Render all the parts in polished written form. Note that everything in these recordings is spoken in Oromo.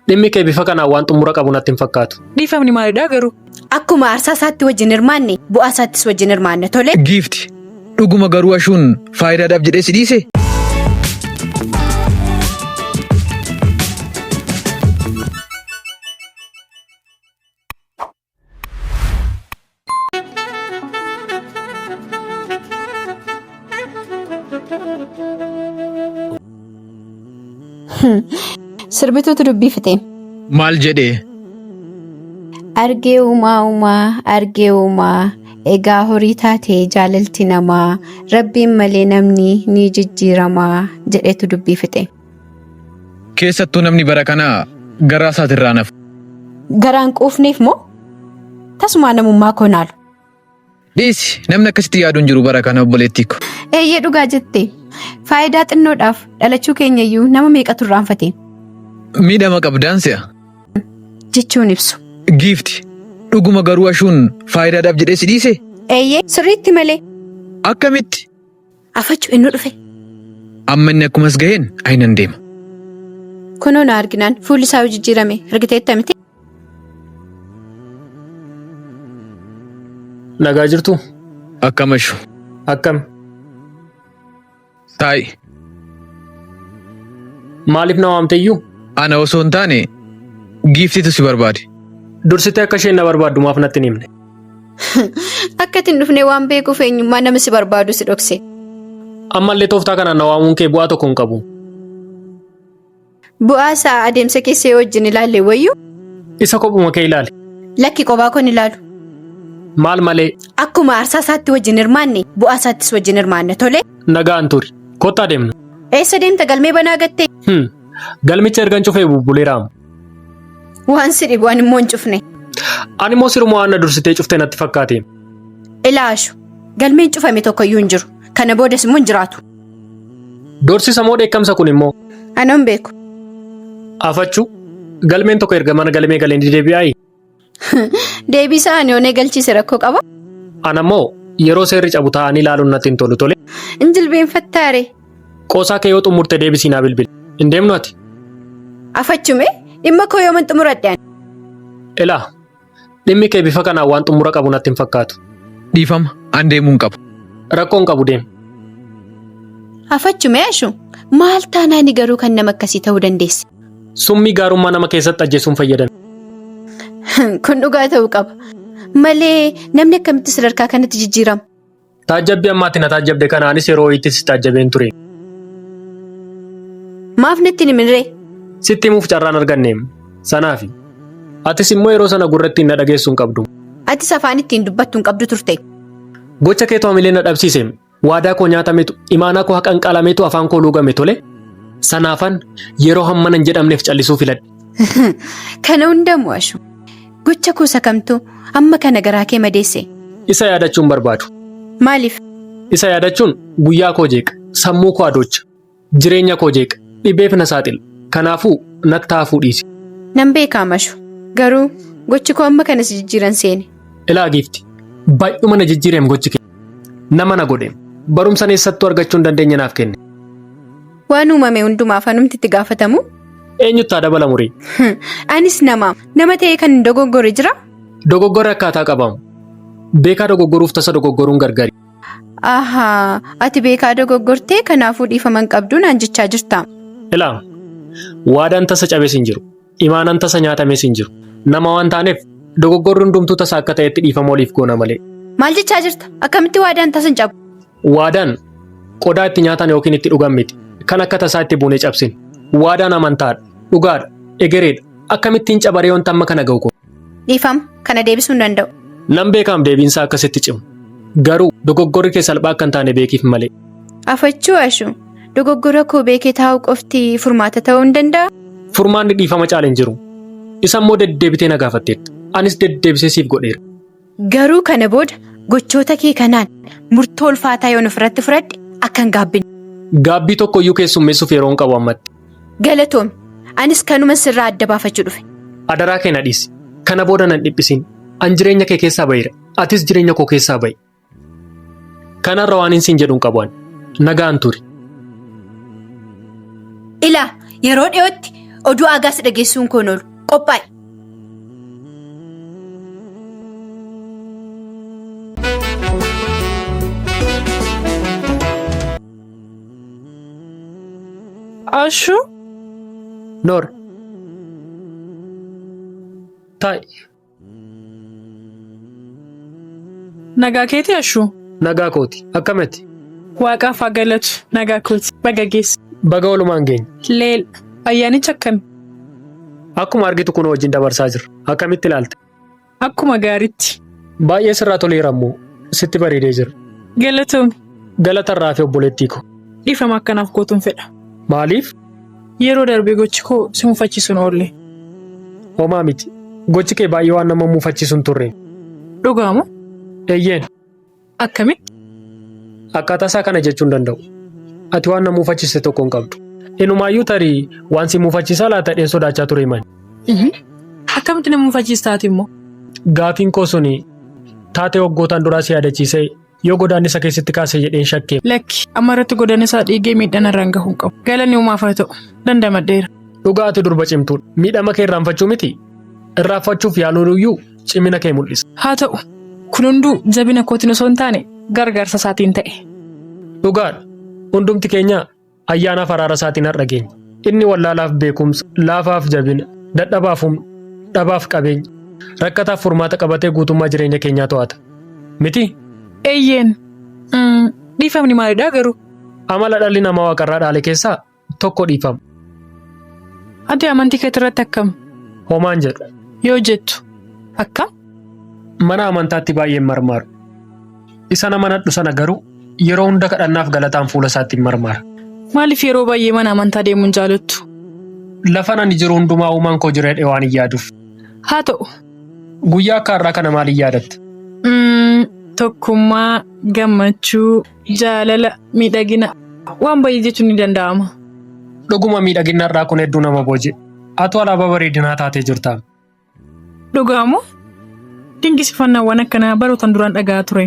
Dhimmi kee bifa kanaan waan xumura qabu natti hin fakkaatu. Dhiifamni maalidhaa garuu? Akkuma aarsaa isaatti wajjin hirmaanne bu'aa isaattis wajjin hirmaanna tole. Giifti, dhuguma garuu ashuun faayidaadhaaf jedhee si dhiise? Sirbituutu dubbii fixe. Maal jedhee? Argee uumaa uumaa argee uumaa egaa horii taate jaalalti namaa rabbiin malee namni ni jijjiiramaa jedhetu dubbii fixe. Keessattuu namni bara kanaa garaa isaatirraa nafu. Garaan quufneef moo? Tasumaa namummaa koo naalu. Dhiisi namni akkasitti yaadu hin jiru bara kana obboleettii ko. Eeyyee dhugaa jette. Faayidaa xinnoodhaaf dhalachuu keenya iyyuu nama meeqatu irraanfate Miidhama qabdaan si'a. jechuun ibsu. Giifti dhuguma garuu ashuun faayidaadhaaf jedhee si dhiise? Eeyyee sirriitti malee. Akkamitti? Afachu inni dhufe. Amma inni akkumas gaheen ayinan deema. Kunoo na arginaan fuulli isaa yoo jijjiirame argiteetta miti. Nagaa jirtu? Akkam ashu. Akkam? Taa'i. Maaliif na waamte iyyuu? Ana osoo hin taane giiftitu si barbaade. Dursitee akka isheen na barbaaddu maaf natti hin himne? Akka ati hin dhufne waan beekuuf eenyummaa nama si barbaadu si dhokse. Ammallee tooftaa kanaan na waamuun kee bu'aa tokko hin qabu. Bu'aa isaa adeemsa keessa yoo wajjin ilaalle wayyu. Isa kophuma kee ilaali. Lakki qobaa koon ilaalu. Maal malee? Akkuma aarsaa isaatti wajjin hirmaanne bu'aa isaattis wajjin hirmaanna tole. Nagaan turi. Kottaa deemna. Eessa deemta galmee banaa gattee? Galmicha ergan cufee bubbuleeraam. Waan si dhibu ani immoo hin cufne. Ani immoo siruma waan na dursitee cufte natti fakkaate. Ilaashu galmeen cufame tokko iyyuu hin jiru. Kana boodas immoo hin jiraatu. Doorsisa moo dheekkamsa kun immoo? Ani hin beeku. Afachuu galmeen tokko erga mana galmee galee ni deebi'aayi. Deebii isaa ani onee galchiise rakkoo qaba. Ana immoo yeroo seerri cabu taa'anii ilaaluun natti hin tolu tole. Hin jilbeenfattaare. Qoosaa kee yoo xumurte deebisii naa bilbili. Hin deemnu ati? Afachume dhimma koo yooman xumuradhe ani. Ilaa dhimmi kee bifa kanaan waan xumura qabu natti hin fakkaatu. Dhiifama an deemuu hin qabu. Rakkoo hin qabu deemi. Afachume ashu maal taanaani garuu kan nama akkasii ta'uu dandeesse. Summii gaarummaa nama keessatti ajjeesuun fayyadame. Kun dhugaa ta'uu qaba. Malee namni akkamitti sadarkaa kanatti jijjiirama? Taajjabbii ammaatti na taajjabde kanaanis yeroo wayiitti si taajjabeen ture. Maaf natti hin himin ree? Sitti himuuf carraan arganneem. Sanaafi. Atis immoo yeroo sana gurra ittiin na dhageessu hin qabdu. Atis afaan ittiin dubbattu hin qabdu turte. Gocha keetu hamilee na dhabsiiseem. Waadaa koo nyaatametu, imaanaa koo haqanqalametu afaan koo luugame tole. Sanaafan yeroo hammana hin jedhamneef callisuu filadhe. Kana hunda mo'ashu. Gocha koo isa kamtu amma kana garaa kee madeesse? Isa yaadachuun barbaadu. Maaliif? Isa yaadachuun guyyaa koo jeeqa, sammuu koo adoocha, jireenya koo jeeqa, dhibeef na saaxila. Kanaafuu natti hafuu dhiisi. Nan beekaa Mashu. Garuu gochi koo amma kana si jijjiiran seene. Ilaa giifti, baay'uma na jijjiireem gochi kee. Nama na godheem. Barumsan eessattuu argachuu hin dandeenye naaf kenne. Waan uumame hundumaaf anumti itti gaafatamu. Eenyutti haa dabalamu ree? Anis nama. Nama ta'ee kan hin dogoggore jira? Dogoggorri akkaataa qabamu. Beekaa dogoggoruuf tasa dogoggoruun gargari. Ahaa, ati beekaa dogoggortee kanaafuu dhiifama hin qabdu naan jechaa jirta. Ilaa, waadaan tasa cabes hin jiru. Imaanan tasa nyaatames hin jiru. Nama waan taaneef dogoggorri hundumtuu tasa akka ta'etti dhiifama waliif goona malee. Maal jechaa jirta? Akkamitti waadaan tasa hin cabu? Waadaan qodaa itti nyaatan yookiin itti dhugan miti. Kan akka tasaa itti buunee cabsin. Waadaan amantaadha, dhugaadha, egereedha. Akkamittiin cabaree wanta amma kana ga'u kun? Dhiifama, kana deebisuu hin danda'u. Nan beekaam deebiinsaa akkasitti cimu. Garuu dogoggorri kee salphaa akka hin taane beekiif malee. Afachuu Ashu, dogoggora koo beekee taa'uu qofti furmaata ta'uu hin danda'a? Furmaanni dhiifama caale hin jiru. Isa immoo deddeebitee na gaafatteetta. Anis deddeebisee siif godheera. Garuu kana booda gochoota kee kanaan murtoo ulfaataa yoon ofirratti fudhadhe akka hin gaabbine. Gaabbii tokko iyyuu keessummeessuuf yeroo hin qabu ammatti. Galatoomi. Anis kanuman sirraa adda baafachuu dhufe. Adaraa kee na dhiisi. Kana booda nan dhiphisin. An jireenya kee keessaa baheera. Atis jireenya koo keessaa bahi. Kanarra waan hin siin jedhu hin qabu ani. Nagaan turi. Ilaa yeroo dhiyootti Oduu aagaas dhageessuun koon oolu. Qophaa'i. Ashuu Noor. Taa'i. Nagaa keetii Ashuu? Nagaa kooti. Akkamitti? Waaqaaf haa galatu. Nagaa kooti. Baga geesse. Baga walumaan geenye. Leel. Ayyaanicha akkami? Akkuma argitu kun wajjin dabarsaa jirra. Akkamitti ilaalta? Akkuma gaariitti. Baay'ee sirraa toleera immoo. Sitti bareedee jira. Galatoomi. Galata irraa fi obboleettii koo. Dhiifama akkanaaf gootuun fedha. Maaliif? Yeroo darbe gochi koo si mufachiisuun oolle. Homaa miti. Gochi kee baay'ee waan nama mufachiisu hin turre. Dhugaamoo? Eeyyeen. Akkamitti? Akkaataa isaa kana jechuu hin danda'u. Ati waan na mufachiiste tokko hin qabdu. Inumaayyuu tarii waan si mufachiisaa laata jedheen sodaachaa ture mani. Akkamitti na mufachiistaati immoo? Gaafiin koo suni taatee waggootaan duraa si yaadachiisee yoo godaannisa keessatti kaase jedheen shakkee. Lakki amma irratti godaannisaa dhiigee miidhaan irraan gahuu hin qabu. Galanni uumaaf haa ta'u. Dandamadheera. Dhugaa ati durba cimtuudha. Miidhama kee irraanfachuu miti. Irraanfachuuf yaaluun iyyuu cimina kee mul'isa. Haa ta'u. Kun hunduu jabina kootiin osoo hin taane gargaarsa isaatiin ta'e. Dhugaadha. Hundumti keenya ayyaanaaf araara isaatiin har'a geenya. Inni wallaalaaf beekumsa, laafaaf jabina, dadhabaaf humna, dhabaaf qabeenya, rakkataaf furmaata qabatee guutummaa jireenya keenyaa to'ata. Miti? Eeyyeen. Dhiifamni maalidhaa garuu? Amala dhalli namaa waaqarraa dhaale keessaa tokko dhiifama. Ati amantii keetii irratti akkam? Homaan jedhu. Yoo jettu akkam? Mana amantaatti baay'een marmaaru. Isa nama nadhu sana garuu yeroo hunda kadhannaaf galataan fuula isaatti hin marmaara. Maaliif yeroo baay'ee mana amantaa deemuun jaalattu? Lafan ani jiru hundumaa uumaan koo jira jedhee waan hin yaaduuf. Haa ta'u. Guyyaa akka har'aa kana maaliin yaadatta? Tokkummaa, gammachuu, jaalala, miidhagina waan baay'ee jechuun ni danda'ama. Dhuguma miidhaginni har'aa kun hedduu nama booji'e. Atu alaabaa bareedinaa taatee jirta. Dhugaamoo? Dinqisiifannaawwan akkanaa barootaan duraan dhaga'aa ture.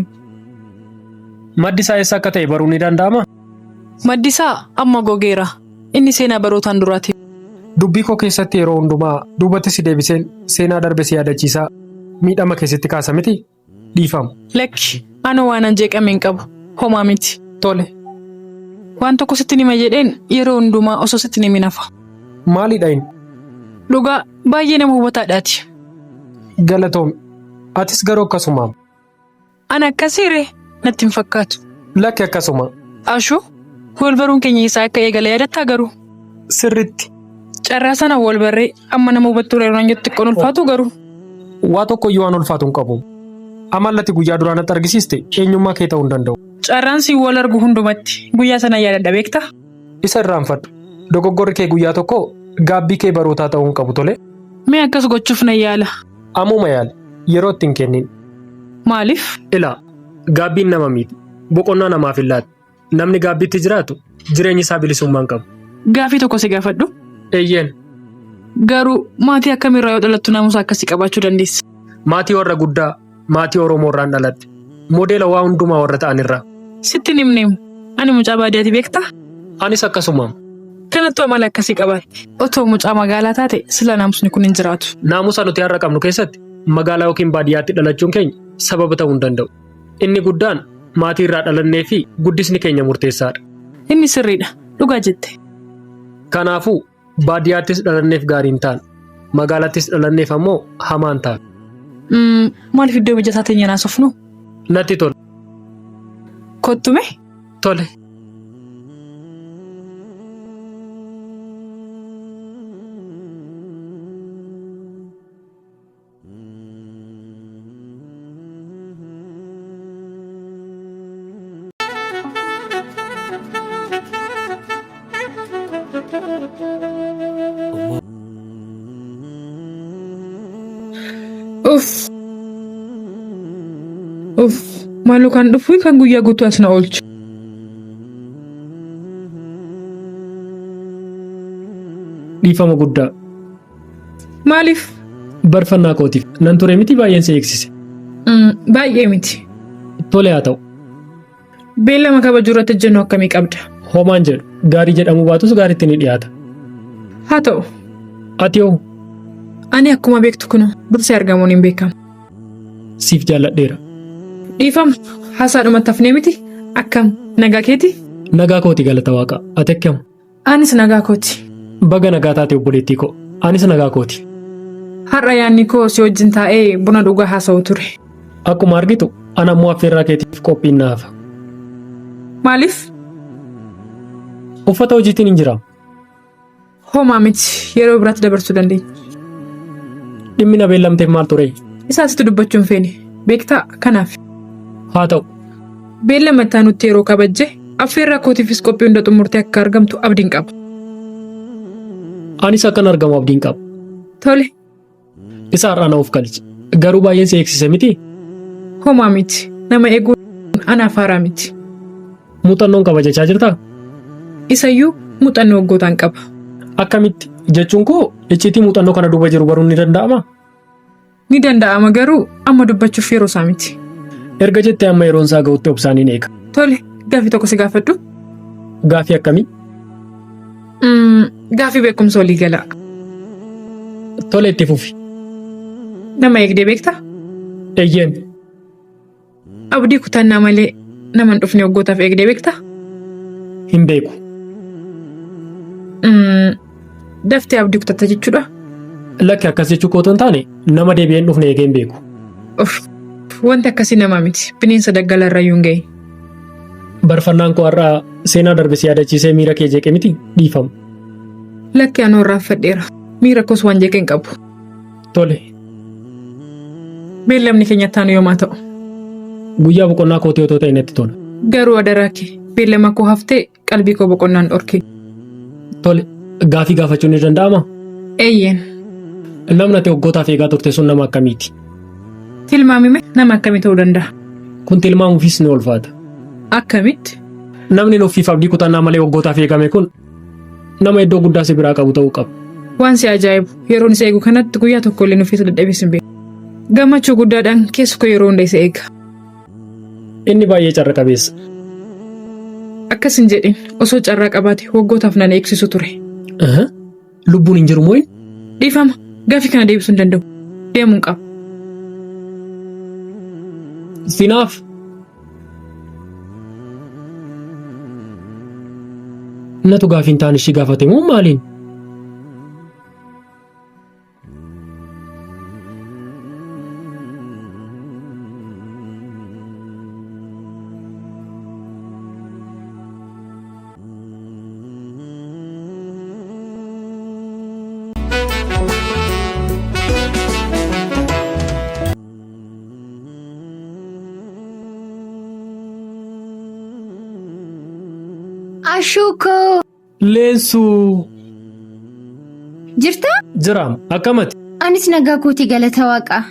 Maddi isaa eessa akka ta'e baruun ni danda'amaa? Maddi isaa amma gogeera. Inni seenaa barootaan duraati. Dubbii koo keessatti yeroo hundumaa duubatti si deebiseen seenaa darbe si yaadachiisaa miidhama keessatti kaasa miti? Dhiifama. Lakki, anoo waanan jeeqame hin qabu. Homaa miti. Tole. Waan tokko sitti hima jedheen yeroo hundumaa osoo sitti himin hafa. Maalidha inni? Dhugaa baay'ee nama hubataadhaati. Galatoomi. Atis garuu akkasuma. Ana akkasiire natti hin fakkaatu. Lakki akkasuma. Ashuu, wal baruun keenya isaa akka eegale yaadattaa garuu? Sirritti. Carraa sana wal barree amma nama hubattuu yeroo jettu xiqqoon ulfaatu garuu. Waa tokko iyyuu waan ulfaatu hin qabu. Amallati guyyaa duraa natti argisiiste eenyummaa kee ta'uu hin danda'u. Carraan siin wal argu hundumatti guyyaa sana yaadadha beektaa? Isa irraanfadhu. Dogoggorri kee guyyaa tokko gaabbii kee barootaa ta'uu hin qabu tole. Mee akkas gochuuf nan yaala. Ammuma yaali. Yeroo itti hin kennin. Maaliif? Ilaa, gaabbiin nama miidhi. Boqonnaa namaaf hin laattu. Namni gaabbiitti jiraatu jireenyi isaa bilisummaa hin qabu. Gaaffii tokko si gaafadhu. Eeyyeen. Garuu maatii akkamiirraa yoo dhalattu naamusa akkasii qabaachuu dandeessa? Maatii warra guddaa, maatii Oromoo irraan dhaladhe. Modeela waa hundumaa warra ta'an irraa. Sitti hin himneemu. Ani mucaa baadiyyaati beektaa? Anis akkasuma. Kanattu amala akkasii qabaatte. Otoo mucaa magaalaa taate sila naamusni kun hin jiraatu. Naamusa nuti har'a qabnu keessatti magaalaa yookiin baadiyyaatti dhalachuun keenya sababa ta'uu hin danda'u. Inni guddaan maatii irraa dhalannee fi guddisni keenya murteessaadha. Inni sirriidha. Dhugaa jette. Kanaafuu baadiyyaattis dhalanneef gaarii hin taanu. Magaalattis dhalanneef ammoo hamaa hin taanu. Maaliif iddoo mijataa teenyee naasofnu? Natti tola. Kottu mee. Tole. Uff. Uff. Maaloo kan dhufu kan guyyaa guutuu as na oolchu. Dhiifama guddaa. Maaliif? Barfannaa kootiif. Nan ture miti baay'een si eegsise. Baay'ee miti. Tole haa ta'u. Beellama kabajuu irratti ejjennoo akkamii qabda? Homaan jedhu. Gaarii jedhamuu baatus gaariitti ni dhiyaata. Haa ta'u. Ati hoo? Ani akkuma beektu kunoo dursee argamuun hin beekamu. Siif jaalladheera. Dhiifama haasaadhumatti hafnee miti akkam nagaa keeti? Nagaa kooti galata waaqa. Ati akkam? Anis nagaa kooti. Baga nagaa taate obboleettii koo. Anis nagaa kooti. Har'a yaadni koo si wajjin taa'ee buna dhugaa haasa'u ture. Akkuma argitu ana ammoo affeerraa keetiif qophiin na hafa. Maaliif? Uffata hojiitiin hin jira. Homaa miti yeroo biraatti dabarsuu dandeenya. Dhimmi na beellamteef maal ture? Isaa sitti dubbachuu hin feene. Beektaa kanaaf. Haa ta'u. Beellama itti aanutti yeroo kabajje affeerraa kootiifis qophii hunda xumurtee akka argamtu abdiin qaba. Anis akkan argamu abdiin qaba. Tole. Isa har'aa na of galchi. Garuu baay'een si eegsise miti? Homaa miti. Nama eeguun anaaf haaraa miti. Muuxannoon qaba jechaa jirtaa? Isayyuu muuxannoo waggootaan qaba. Akkamitti? Jechuun koo icciitii muuxannoo kana duuba jiru baruun ni danda'amaa? Ni danda'ama garuu amma dubbachuuf yeroo isaa miti. Erga jettee amma yeroon isaa ga'utti obsaan hin eega. Tole, gaaffii tokko si gaafadhu. Gaaffii akkamii? Gaaffii beekumsa walii galaa. Tole itti fufi. Nama eegdee beektaa? Eeyyeen. Abdii kutannaa malee nama hin dhufne waggootaaf eegdee beektaa? Hin beeku. Daftee abdii kutatta jechuudha? Lakki akkas jechuu koo otoo hin taane nama deebi'ee hin dhufne eegee hin beeku. Uff, wanti akkasii namaa miti. Bineensa daggala irrayyuu hin gahin. Barfannaan koo har'aa seenaa darbe si yaadachiisee miira kee jeeqe miti dhiifama. Lakki anoo irraanfadheera. Miira koos waan jeeqe hin qabu. Tole. Beellamni keenya itti aanu yoom haa ta'u? Guyyaa boqonnaa kootii otoo ta'e natti tola. Garuu adaraa kee beellama koo haftee qalbii koo boqonnaan dhorki. Tole, gaafii gaafachuun ni danda'amaa? Eeyyeen. Namni ati waggootaaf eegaa turte sun nama akkamiiti? Tilmaamime nama akkamii ta'uu danda'a? Kun tilmaamuufis ni ulfaata. Akkamitti? Namni nuffiif abdii kutannaa malee waggootaaf eegame kun nama iddoo guddaa si biraa qabu ta'uu qaba. Waan si ajaa'ibu yeroon isa eegu kanatti guyyaa tokko illee nuffii isa dadhabees hin beeku. Gammachuu guddaadhaan keessi koo yeroo hunda isa eega. Inni baay'ee carra qabeessa. Akkas hin jedhin osoo carraa qabaate waggootaaf nan eegsisu ture. Lubbuun hin jiru moo inni? Dhiifama gaaffii kana deebisuu hin danda'u. Deemuun qaba. Sinaaf. Natu gaafii hin taane ishii gaafate moo maaliin? Ashuu koo Leensuu. Jirtaa? Jiraam akkamati? Anis nagaa kooti galata waaqaa.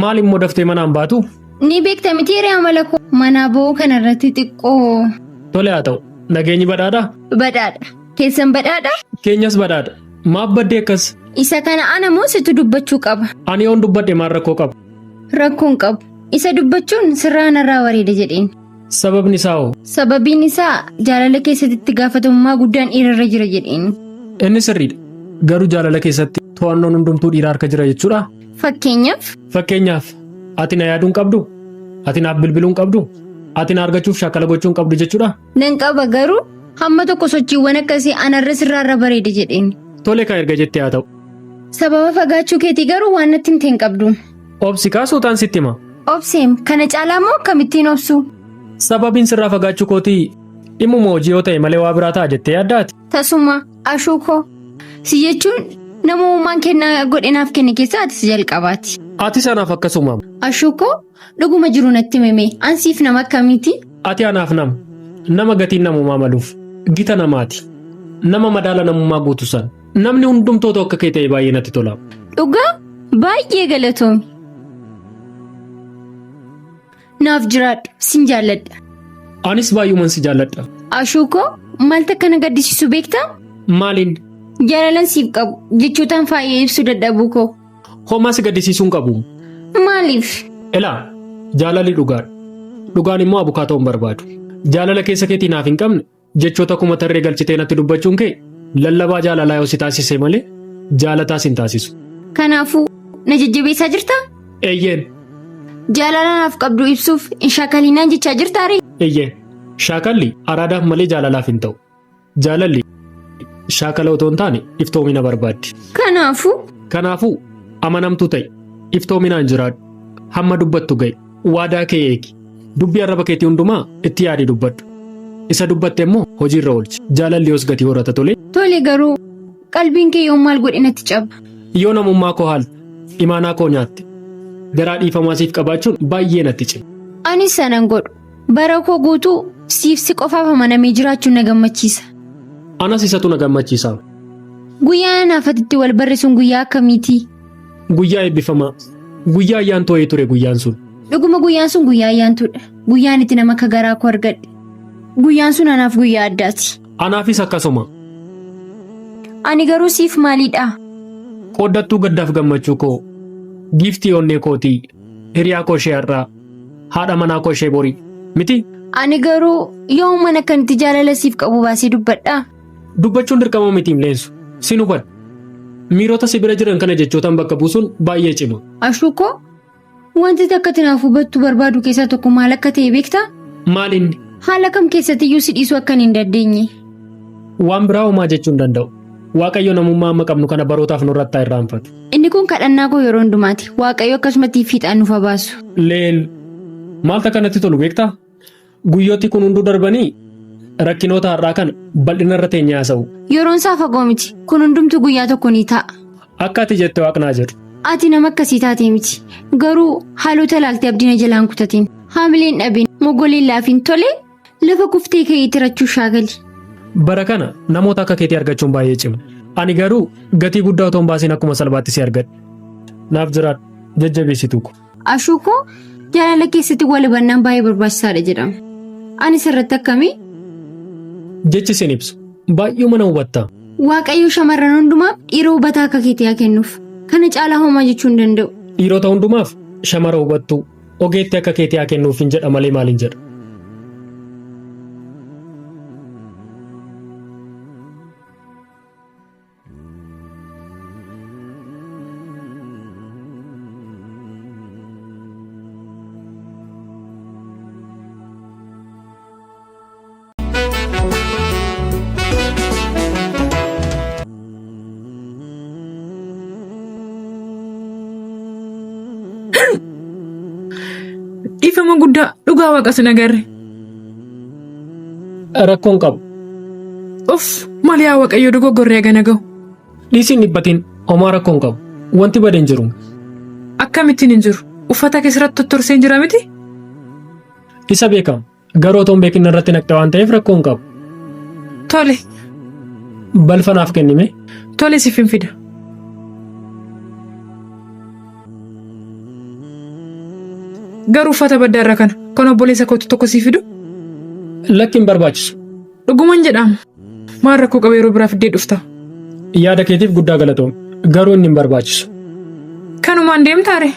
Maal immoo daftee manaan baatu? Ni beekta miti hiree amala koo manaa ba'uu kana irratti xiqqoo. Tole haa ta'u. Nageenyi badhaadhaa? Badhaadha. Keessan badhaadha? Keenyas badhaadha. Maaf baddee akkas? Isa kana ana moo situ dubbachuu qaba? Ani yoon dubbadhe maal rakkoo qaba? Rakkoo hin qabu. Isa dubbachuun sirraa narraa wareeda jedheen. Sababni isaa hoo? Sababiin isaa jaalala keessatti itti gaafatamummaa guddaan dhiirarra jira jedheen. Inni sirriidha. Garuu jaalala keessatti to'annoon hundumtuu dhiira harka jira jechuudhaa? Fakkeenyaaf? Fakkeenyaaf, ati na yaaduu hin qabdu? Ati naaf bilbiluu hin qabdu? Ati na argachuuf shaakala gochuu hin qabdu jechuudhaa? Nan qaba garuu hamma tokko sochiiwwan akkasii anarra sirraarra bareeda jedheen. Tole kaa erga jettee haa ta'u. Sababa fagaachuu keetii garuu waan natti himte hin qabdu. Obsi kaa suutaan sitti hima. Obseem, kana caalaa immoo akkamittiin obsu? Sababiin sirraa fagaachuu kootii dhimmuma hojii yoo ta'e malee waa biraa ta'a jettee yaaddaa ati? Tasuma, Ashuu koo. Si jechuun nama uumaan kennaa godhe naaf kenne keessaa ati isa jalqabaati. Atis anaaf akkasuma. Ashuu koo, dhuguma jiru natti himi mee, an siif nama akkamiiti? Ati anaaf nama. Nama gatiin namummaa maluuf. Gita namaati. Nama madaala namummaa guutu san. Namni hundumtuu otoo akka kee ta'e baay'ee natti tola. Dhugaa baay'ee galatoomi. Naaf jiraadhu sin jaalladha. Anis baay'uman si jaalladha. Ashuu koo maaltu akka na gaddisiisu beektaa? Maaliin? Jaalalan siif qabu jechootaan faayee ibsuu dadhabuu koo. Homaa si gaddisiisuu hin qabu. Maaliif? Elaa, jaalalli dhugaadha. Dhugaan immoo abukaatoo hin barbaadu. Jaalala keessa keetii naaf hin qabne jechoota kuma tarree galchitee natti dubbachuun kee lallabaa jaalalaa yoo si taasise malee Jaalataa sin taasisu. Kanaafuu na jajjabeessaa jirtaa? Eeyyeen, Jaalala naaf qabdu ibsuuf hin shaakalinaan jechaa jirtaa ree? eeyyeen. Shaakalli araadaaf malee jaalalaaf hin ta'u. Jaalalli shaakala otoo hin taane iftoomina barbaaddi. Kanaafuu Kanaafuu amanamtuu ta'i. Iftoominaan jiraadhu. Hamma dubbattu ga'i. Waadaa kee eegi. Dubbii arraba keetii hundumaa itti yaadii dubbadhu. Isa dubbatte immoo hojiirra oolchi. Jaalalli yoos gatii horata tole. Tole, garuu qalbiin kee yoom maal godhe natti caba? Yoo namummaa koo haalte, imaanaa koo nyaatte, garaa dhiifamaa siif qabaachuun baay'ee natti cima. Anis sanan godhu. Bara koo guutuu siif si qofaaf amanamee jiraachuun na gammachiisa. Anas isatu na gammachiisa. Guyyaa anaaf ati itti wal barre sun guyyaa akkamiiti? Guyyaa eebbifamaa. Guyyaa ayyaantuu wayii ture guyyaan sun. Dhuguma guyyaan sun guyyaa ayyaantuudha. Guyyaan itti nama akka garaa koo argadhe. Guyyaan sun anaaf guyyaa addaati. Anaafis akkasuma. Ani garuu siif maalidha? Qooddattuu gaddaaf gammachuu koo, giiftii onnee kootii, hiriyaa koo ishee har'aa, haadha manaa koo ishee borii. Miti? Ani garuu yoomuman akkanitti jaalala siif qabu baasee dubbadha? Dubbachuun dirqama mitiim Leensu. Sin hubadha. Miirota si bira jiran kana jechootaan bakka buusuun baay'ee cima. Ashuu koo, wanti ati akka ati naaf hubattu barbaadu keessaa tokko maal akka ta'e beektaa? Maal inni? Haala kam keessattiyyuu si dhiisuu akkan hin dandeenye. Waan biraa homaa jechuu hin danda'u. Waaqayyo namummaa amma qabnu kana barootaaf nurratti haa irraanfatu. Inni kun kadhannaa koo yeroo hundumaati. Waaqayyo akkasumatti fiixaan nuuf haa baasu. Leel, maaltu akka natti tolu beektaa? Guyyooti kun hunduu darbanii rakkinoota har'aa kana bal'ina irra teenyee haasa'u. Yeroon isaa fagoo miti. Kun hundumtuu guyyaa tokko ni ta'a. Akka ati jette waaqnaa jedhu. Ati nama akkasii taatee miti. Garuu haalota ilaaltee abdii na jalaa hin kutatin. Haamilee hin dhabin, mogolee hin laafin, tole? Lafa kuftee ka'ii tirachuu shaakali. Bara kana namoota akka keetii argachuun baay'ee cima. Ani garuu gatii guddaa otoo hin baasiin akkuma salphaatti si argadhe. Naaf jiraadhu jajjabeessituu ko. Ashuu koo, jaalala keessatti wal hubannaan baay'ee barbaachisaadha jedhama. Ani sirratti akkamii? Jechi sin ibsu. Baay'uma na hubatta. Waaqayyo shamarran hundumaaf dhiira hubataa akka keetii haa kennuuf. Kana caalaa homaa jechuu hin danda'u. Dhiirota hundumaaf shamara hubattuu, ogeettii akka keetii haa kennuufin jedha malee maalin jedha. Dhiifama guddaa dhugaa waaqa sin agarre. Rakkoon qabu. Uff maal yaa waaqayyo dogoggorree gana gahu. Dhiisiin dhiphatiin homaa rakkoon qabu. Wanti bade hin jiru. Akkamittiin hin jiru? Uffata kee sirratti tottorseen jira miti? Isa beekama. Garuu otoo hin beekin narratti naqxe waan ta'eef rakkoo hin qabu. Tole. Balfa naaf kennime. Tole siif hin fida. Garuu uffata baddaa irra kana kan obboleessa kootu tokko sii fidu? Lakki hin barbaachisu. Dhuguman jedhaam. Maal rakkoo qaba yeroo biraa fiddee dhufta. Yaada keetiif guddaa galatoomi. Garuu inni hin barbaachisu. Kanumaan deemtaare?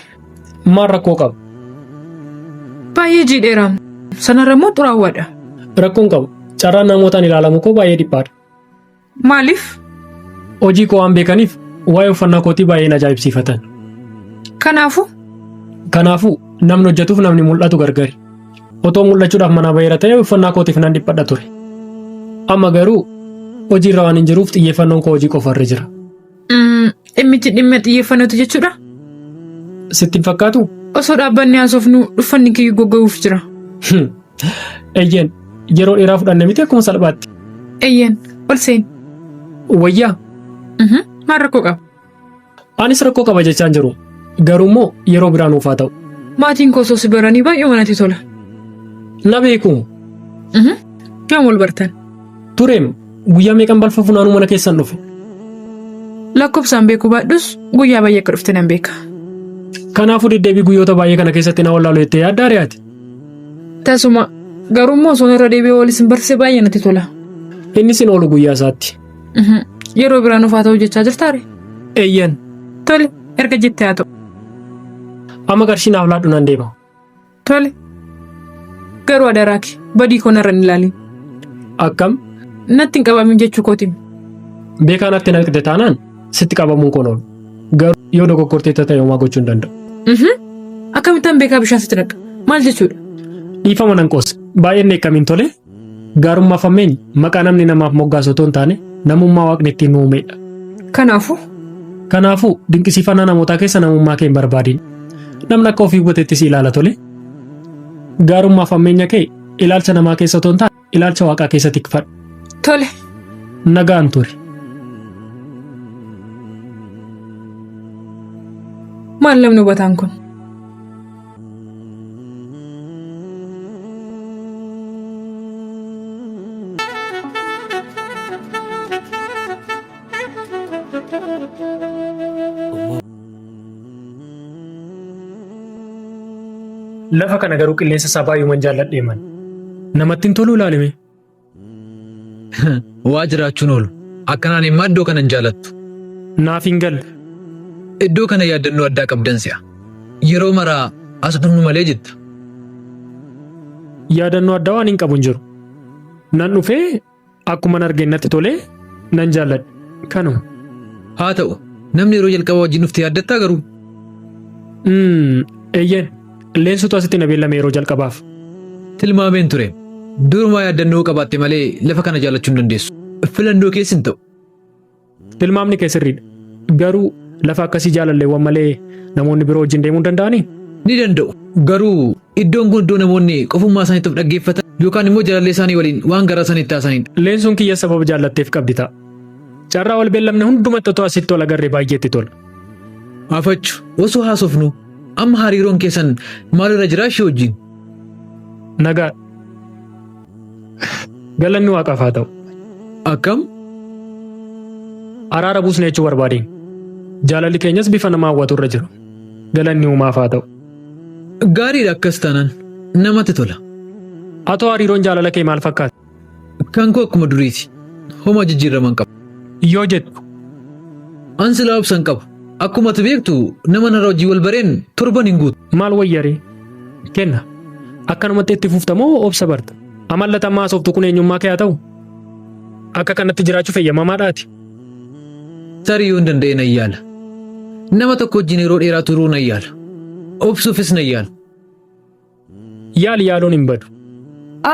Maal rakkoo qaba? Baay'ee jiidheera. Sanarra immoo xuraawwaadha. Rakkoon qabu. Carraan namootaan ilaalamu koo baay'ee dhiphaadha. Maaliif? Hojii koo waan beekaniif waa'ee uffannaa kootii baay'ee na ajaa'ibsiifatan. Kanaafuu? Kanaafuu namni hojjetuuf namni mul'atu gargari. Otoo mul'achuudhaaf manaa baheera ta'ee uffannaa kootiif nan dhiphadha ture. Amma garuu hojiirra waan hin jiruuf xiyyeeffannoon koo hojii qofarra jira. Dhimmichi dhimma xiyyeeffannootu jechuudha? Sitti hin fakkaatu? Osoo dhaabbannee haasofnu uffanni kiyyu goggoguuf jira. Eeyyeen yeroo dheeraa fudhanne miti akkuma salphaatti. Eeyyeen ol seen. Wayyaa? Maal rakkoo qaba? Anis rakkoo qaba jechaan jiru. Garuu immoo yeroo biraa nuuf haa ta'u. Maatiin koo osoo si baranii baay'ee natti tola. Na beeku. Yoom wal bartan? Tureem guyyaa meeqan balfa funaanuu mana keessan dhufe? Lakkoofsaan beekuu baadhus guyyaa baay'ee akka dhufte nan beeka. Kanaafuu deddeebii guyyoota baay'ee kana keessatti na wallaalu jettee yaaddaa ari'aati? Tasuma garuu immoo osoon irra deebi'ee wal isin barsiise baay'ee natti tola. Inni sin oolu guyyaa isaatti. Yeroo biraa nuuf haa ta'u jechaa jirtaare? Eeyyan. Tole erga jettee haa ta'u. Amma qarshii naaf laadhu nan deema. Tole. Garuu adaraa kee badii koo narra hin ilaalin. Akkam? Natti hin qabamin jechuu kootim. Beekaa natti naqxe taanaan Sitti qabamuun koon oolu. Garuu yoo dogoggorteetta ta'e homaa gochuu hin danda'u. Akkamittan beekaa bishaan sitti naqa? Maal jechuudha? Dhiifama nan qoosa. Baay'een dheekkamiin tole. Gaarummaaf hammeenyi maqaa namni namaaf moggaasu otoo hin taane namummaa waaqni ittiin nu uumedha. Kanaafuu Kanaafuu dinqisiifannaa namootaa keessa namummaa kee hin barbaadin. Namni akka ofii hubatetti si ilaala tole. Gaarummaaf hammeenya kee ilaalcha namaa keessa otoo hin taane ilaalcha waaqaa keessa tikfadhu. Tole. Nagaan turi. Maal namni hubataan kun? Lafa kana garuu qilleensa isaa baay'uman jaalladhee man. Namatti hin toluu ilaalime. Waa jiraachuun oolu. Akkanaan immoo iddoo kana hin jaalattu. Naaf hin galle. Iddoo kana yaaddannoo addaa qabdan si'a. Yeroo maraa as dhufnu malee jetta. Yaadannoo addaa waan hin qabu hin jiru. Nan dhufee akkuman argeen natti tolee nan jaalladhe. Kanuma. Haa ta'u, namni yeroo jalqaba wajjin dhufte yaaddattaa garuu? Eeyyeen. Leensutu asitti na beellame yeroo jalqabaaf. Tilmaameen ture. Durumaa yaaddannoo qabaatte malee lafa kana jaallachuu hin dandeessu. Filannoo keessa hin ta'u. Tilmaamni kee sirriidha. Garuu lafa akkasii jaalalleewwan malee namoonni biroo wajjin deemuu hin danda'anii? Ni danda'u. Garuu iddoon kun iddoo namoonni qofummaa isaaniitti of dhaggeeffatan yookaan immoo jaalallee isaanii waliin waan garaa isaaniitti haasa'anidha. Leensuun kiyya sababa jaallatteef qabdi ta'a. Carraa wal beellamne hundumatti otoo asitti wal agarree baay'eetti tola. Afachu osoo haasofnu amma hariiroon keessan maalirra jira ishee wajjin? Nagaa. Galanni waaqaaf haa ta'u. Akkam? Araara buusne jechuu barbaadeen. Jaalalli keenyas bifa nama hawwatu irra jira. Galanni uumaaf haa ta'u. Gaariidha akkas taanaan namatti tola. Atoo hariiroon jaalala kee maal fakkaata? Kan koo akkuma duriiti. Homaa jijjiirama hin qabu. Yoo jettu. An silaa obsa hin qabu. Akkuma ati beektu nama narra hojii wal bareen torban hin guutu. Maal wayyaree? Kenna. Akkanumatti itti fufta moo obsa barta? Amalli ati amma haasoftu kun eenyummaa kee haa ta'u? Akka kanatti jiraachuuf eeyyamamaadhaati? Tarii yoon danda'e nan yaala. Nama tokko wajjin yeroo dheeraa turuu nan yaala. Obsuufis nan yaala. Yaali yaaluun hin badu.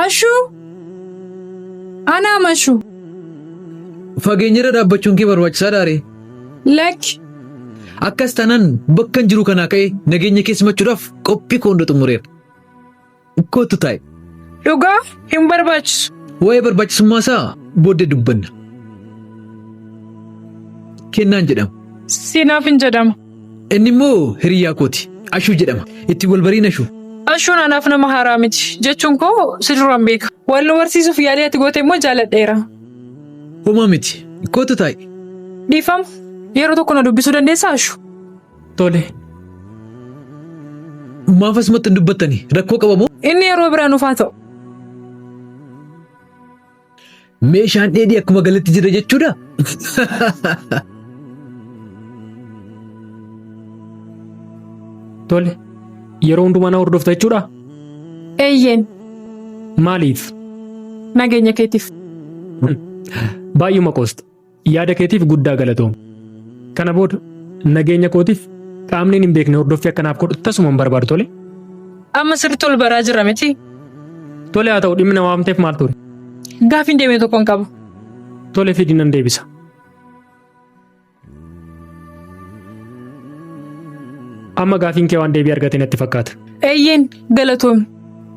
Ashuu! Anaa mashu! Fageenyarra dhaabbachuun kee barbaachisaadhaa ree? Lakki! Akkas taanaan bakkan jiru kanaa ka'ee nageenya kee simachuudhaaf qophii koo hunda xumureera. Kottu taa'i. Dhugaa hin barbaachisu. Waa'ee barbaachisummaa isaa booddee dubbanna. Kennaan jedhama. Siinaaf hin jedhama. Inni immoo hiriyyaa kooti. Ashuu jedhama. Itti wal bariin Ashuu. Ashuun anaaf nama haaraa miti. Jechuun koo si duraan beeka. Wal nu barsiisuuf yaalii ati goote immoo jaaladheera. Homaa miti. Kottu taa'i. Dhiifama. Yeroo tokko na dubbisuu dandeessaa Ashu? Tole. Maaf asumatti hin dubbattani? Rakkoo qaba moo? Inni yeroo biraa nuuf haa ta'u. Meeshaan dheedhii akkuma galetti jira jechuudha? Tole. Yeroo hundumaa na hordofta jechuudha? Eeyyeen. Maaliif? Nageenya keetiif. Baay'uma qoosta. Yaada keetiif guddaa galatoomi. Kana booda nageenya kootiif qaamni hin beekne hordoffii akkanaaf godhu tasuma hin barbaadu tole. Amma sirriitti ol baraa jirra miti. Tole haa ta'u dhimmi na waamteef maal ture? Gaafiin deeme tokko hin qabu. Tole fidi nan deebisa. Amma gaafiin kee waan deebii argate natti fakkaata. Eeyyeen galatoomi.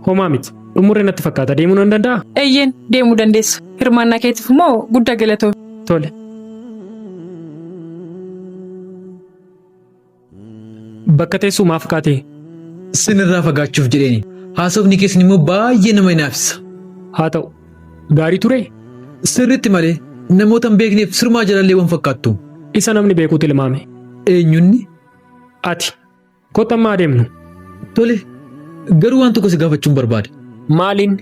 Homaa miti. Xumurre natti fakkaata. Deemuu nan danda'aa? Eeyyeen deemuu dandeessa. Hirmaannaa keetiif immoo guddaa galatoomi. Tole. Bakka teessuu maaf kaatee? Sinirraa fagaachuuf jedheeni. Haasofni keessan immoo baay'ee nama hinaafsisa. Haa ta'u. Gaarii turee? Sirriitti malee namoota hin beekneef sirumaa jaalalleewwan fakkaattu. Isa namni beekuu tilmaame. Eenyunni? Ati. Kottu amma adeemnu. Tole. Garuu waan tokko si gaafachuun barbaada. Maaliin?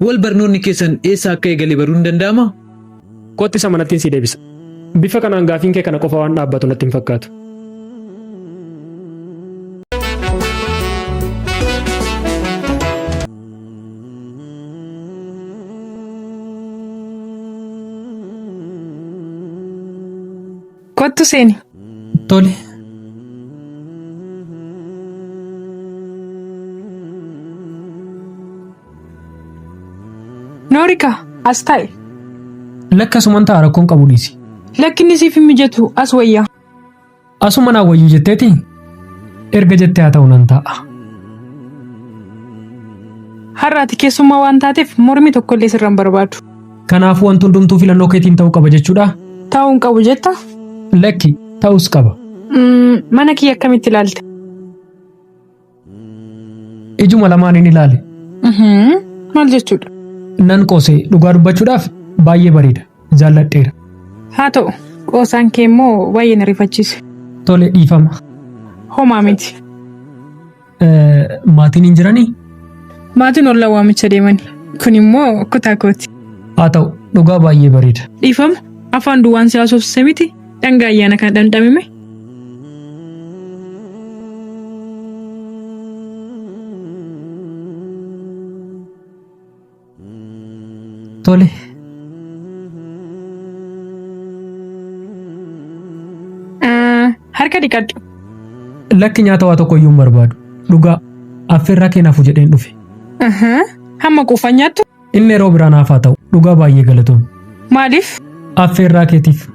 Wal barnoonni keessan eessa akka eegale baruun ni danda'amaa? Kottu isa manattiin si deebisa. Bifa kanaan gaafiin kee kana qofa waan dhaabbatu natti hin fakkaatu. Kottu seeni. Tole. Noorika, as taa'i. Lakki asuman taa'a rakkoon qabu dhiisi. Lakki inni siif hin mijatu as wayya. Asuma naa wayyu jetteeti? Erga jettee haa ta'u nan taa'a. Har'a ati keessummaa waan taateef mormii tokkollee sirra hin barbaadu. Kanaafuu wanti hundumtuu filannoo keetiin ta'uu qaba jechuudhaa? Ta'uu hin qabu jetta? Lakki, ta'us qaba. Mana kiyya akkamitti ilaalte? Ijuma lamaaniin ilaale. Maal jechuudha? Nan qoose dhugaa dubbachuudhaaf baay'ee bareeda. Jaalladheera. Haa ta'u, qoosaan kee immoo baay'ee na rifachiise. Tole dhiifama. Homaa miti. Maatiin hin jiranii? Maatiin ollaa waamicha deemani. Kun immoo kutaa kooti. Haa ta'u, dhugaa baay'ee bareeda. Dhiifama, afaan duwwaan si haasofsise miti. Dhangaa ayyaana kana dhandhamime. Tole. Harka dhiqadhu. Lakki nyaata waa tokko iyyuu hin barbaadu. Dhugaa affeerraa kee nafu jedheen dhufe. Hamma quufan nyaattu? Inni yeroo biraa naaf haa ta'u. Dhugaa baay'ee galatoomi. Maaliif? Affeerraa keetiif.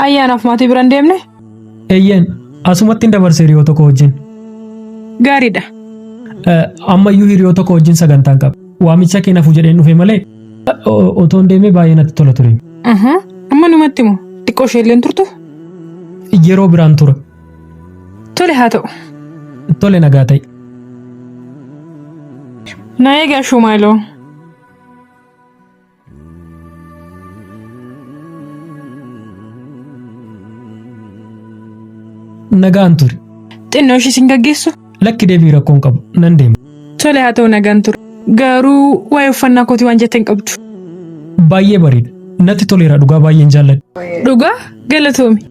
Ayyaanaaf maatii bira hin deemne? Eeyyeen asumatti hin dabarse hiriyoota koo wajjin. Gaariidha. Ammayyuu hiriyoota koo wajjin sagantaan qaba. Waamicha kee nafu jedheen dhufe malee otoon deemee baay'ee natti tola ture. Amma numatti moo? Xiqqoo isheelleen turtu? Yeroo biraan tura. Tole haa ta'u. Tole nagaa ta'i. Na eegaa Shumaayiloo. Nagaan turi. Xinnoo ishii sin gaggeessu? Lakki deebii rakkoo hin qabu. Nan deema. Tole haa ta'u nagaan turi. Garuu waa'ee uffannaa kootii waan jette hin qabdu. Baay'ee bareeda. Natti toleera dhugaa baay'een jaalladha. Dhugaa galatoomi.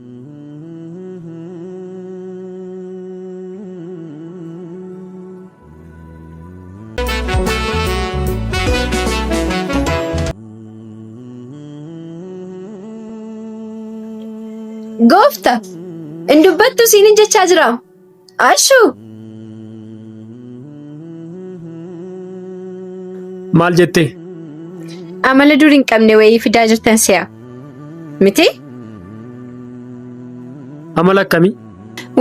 Goofta, hin dubbattu siinin jechaa jira. Ashuu, Maal jettee? Amala dur hin qabne wayii fidaa jirtan se'a. Miti? Amala akkamii?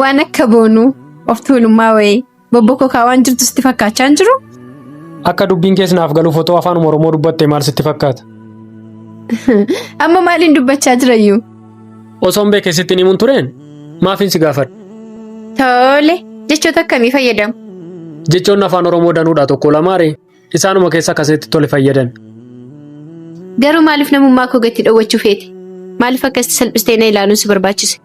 Waan akka boonuu, of tuulummaa wayii, bobbokokaa waan jirtu sitti fakkaachaa hin jiru? Akka dubbiin kees naaf galuuf otoo afaanuma Oromoo dubbattee maal sitti fakkaata? Amma maaliin dubbachaa jirayyuu? Osoon beekee sitti hin himuun tureen maafin si gaafadha? Tole, jechoota akkamii fayyadamu? Jechoonni afaan Oromoo danuudha tokko lamaare isaanuma keessa akkasitti tole fayyadami. Garuu maaliif namummaa koo gatti dhowwachuu feete? Maaliif akkasitti salphistee na ilaaluun si barbaachise?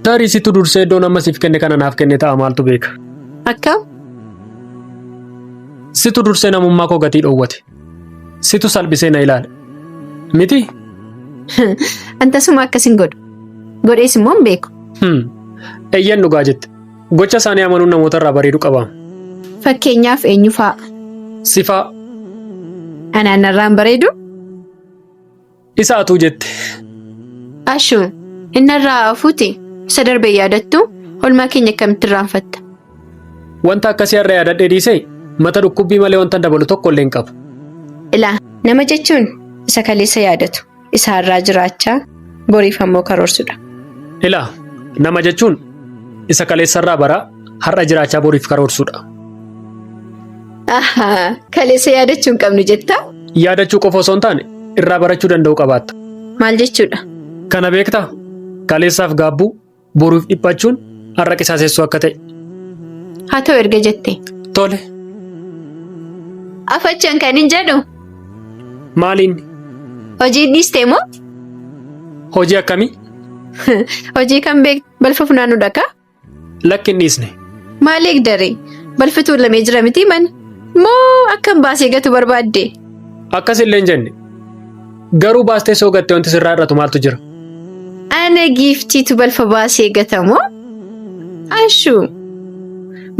Tarii situ dursee iddoon amma siif kenne kana naaf kenne ta'a maaltu beeka? Akkam? Situ dursee namummaa koo gatii dhoowwate. Situ salphisee na ilaale. Miti? An tasuma akkas hin godhu. Godhees immoo hin beeku. Hmm. Eeyyan dhugaa jette. Gocha isaanii amanuun namoota irraa bareedu qaba. Fakkeenyaaf eenyu fa'a? Sifaa. Anaan narraa hin bareedu? Isa atuu jette. Ashu, inni irraa hafuuti. Isa darbe yaadattu olmaa keenya akkamitti irraanfatta? Wanta akkasii har'a yaadadhee dhiisee mata dhukkubbii malee wanta dabalu tokko illee hin qabu. Ilaa, nama jechuun isa kaleessa yaadatu, isa har'aa jiraachaa, boriif ammoo karoorsudha. Ilaa, nama jechuun isa kaleessarraa baraa har'a jiraachaa boriif karoorsudha. Ahaa, kaleessa yaadachuu hin qabnu jettaa? Yaadachuu qofa osoo hin taane irraa barachuu danda'uu qabaatta. Maal jechuudha? Kana beektaa? Kaleessaaf gaabbuu, boruuf dhiphachuun har'a qisaasessuu akka ta'e. Haa ta'u erga jette. Tole. Afachan kan hin jedhu Maaliin? hojii dhiistee moo? Hojii akkamii? Hojii kan beektu balfa funaanuudha kaa? Lakki hin dhiisne. Maal eegdare? Balfi tuulamee jira miti mana. Moo akkam baasee gatu barbaadde? Akkas illee hin jenne. Garuu baastee soo gatte wanti sirraa hir'atu maaltu jira? Ana giiftiitu balfa baasee gata moo? Ashu!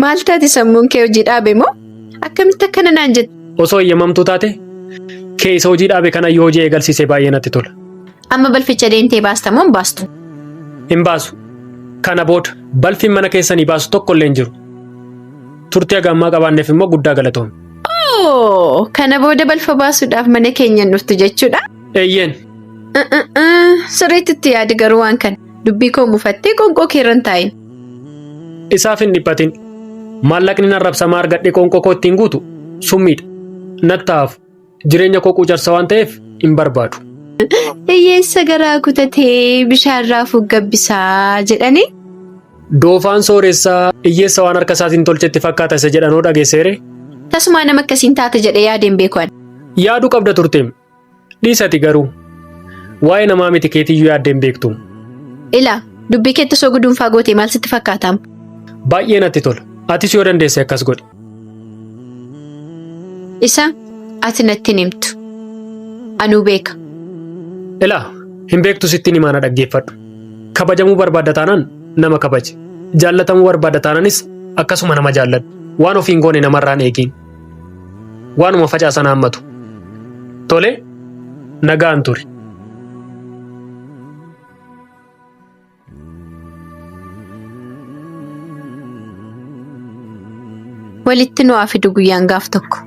Maal taate sammuun kee hojii dhaabe moo? Akkamitti akkana naan jette? Osoo eeyyamamtuu taate Kee isa hojii dhaabe kana yoo hojii eegalsiise baay'ee natti tola. Amma balficha deemtee baasta moo hin baastu? Hin baasu. Kana booda balfi mana keessanii baasu tokko illee hin jiru. Turtii haga ammaa qabaanneef immoo guddaa galatoomi. Oo, kana booda balfa baasuudhaaf mana keenya hin dhuftu jechuudha? Eeyyeen. Sirriitti itti yaadi garuu waan kana. Dubbii koo mufattee qoonqoo keerra hin taa'in. Isaaf hin dhiphatin. Maallaqni arrabsamaa argadhee qoonqoo koo ittiin guutu summiidha. Natti hafu. Jireenya koo quucarsa waan ta'eef hin barbaadu. Hiyyeessa garaa kutatee bishaan raafuu gabbisaa jedhanii. Doofaan sooressaa hiyyeessa waan harka isaatiin tolchetti fakkaata isa jedhanoo dhageesseere. Tasumaa nama akkasiin taate jedhee yaadeen beeku ani. Yaaduu qabda turteem. Dhiisati garuu. Waa'ee namaa miti keetiyyuu yaaddeen beektu. Ilaa, dubbii keetti osoo guduunfaa gootee maal sitti fakkaataam? Baay'ee natti tola. Atis yoo dandeesse akkas godhi. Isa ati natti hin himtu. Anuu beeka. Ilaa, hin beektu sittiin himaana dhaggeeffadhu. Kabajamuu barbaadda taanaan nama kabaji. Jaallatamuu barbaadda taanaanis akkasuma nama jaalladhu. Waan ofii hin goone namarraan eegiin. Waanuma facaasan haammatu. Tole, nagaan turi. Walitti nu haa fidu guyyaan gaaf tokko.